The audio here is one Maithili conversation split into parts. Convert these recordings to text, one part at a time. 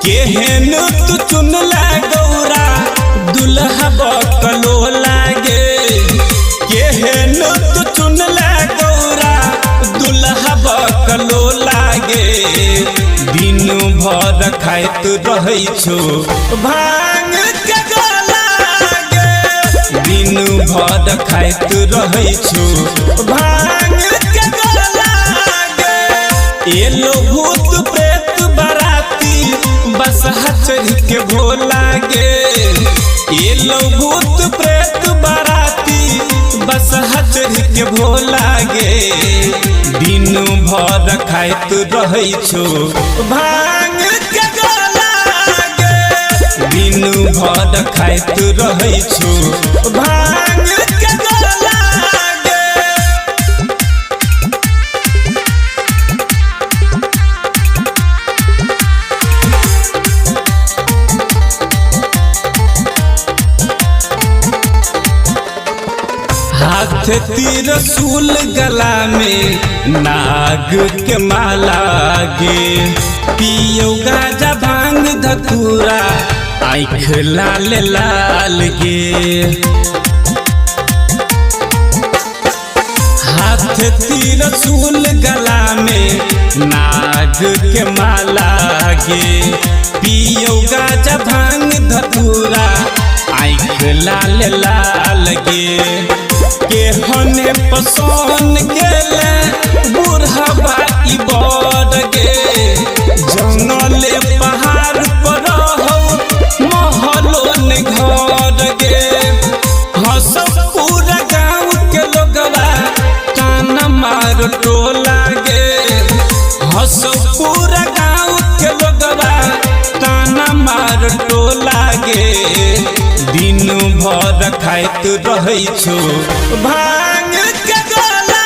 केहन तू चुनला गौरा दुल्हा बकलो लागे। केहन तू चुनला गौरा दुल्हा बकलो लागे। दिन भर खाइत रहै छौ भांग के गोला गे। दिन भर खाइत रहै छौ भांग के गोला गे। एलो भूत प्रेत बराती बसहा चढ़ के भोला गे। एलो भूत प्रेत बराती बसहा चढ़ के भोला गे। दिन भर खाइत रहै छौ भांग के गोला गे। दिन भर खाइत रहै छौ भांग के गोला गे। हाथ त्रिशूल गला में नाग के माला गे। पियो गाजा भांग धतूरा आँख लाल लाल गे। हाथ त्रिशूल गला में नाग के माला गे। पियो गाजा भांग धतूरा आँख लाल लाल गे। केहने पसंद गेले बुढ़वा ई बड़ गे। जंगले पहाड़ पर रहौ महलो ने घर गे। हंसौ पूरा गाँव के लोगवा ताना मार टोला गे। हंसौ पूरा गाँव के लोगवा ताना मार टोला गे। दिन भर खाइत रहै छौ भांग के गोला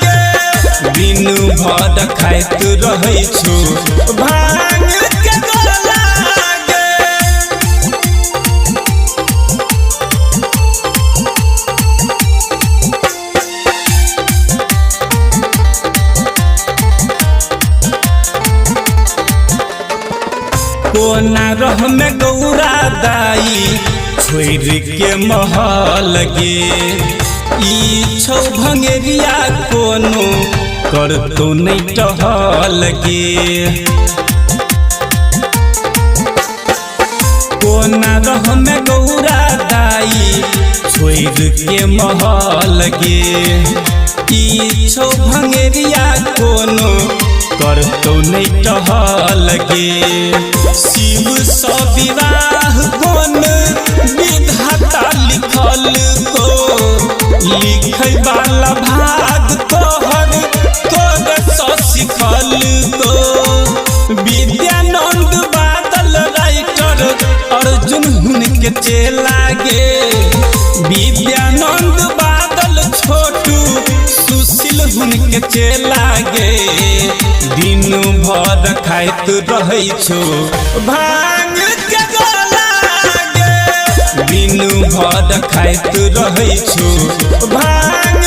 गे। दिन भर खाइत रहै छौ भांग के गोला गे। कोना रह में गौरा दाई छोड़ के महल गे। ई छौ भंगेरिया कोनो करतो नहीं टहल गे। कोना रह में गौरा दाई छोड़ के महल गे। ई छौ भंगेरिया कोनो करतो नहीं टहल गे। शिव सँ विवाह कोन विधाता लिखल को। लिखै वाला भाग तोहर तोर सँ सिखल को। विद्यानंद बादल राइटर अर्जुन हुनके चेला गे। विद्यानंद बादल छोटू सुशील हुनके चेला गे। दिन भर खाइत रहै छौ भांग के गोला गे। दिन भर खाइत रहै छौ भांग।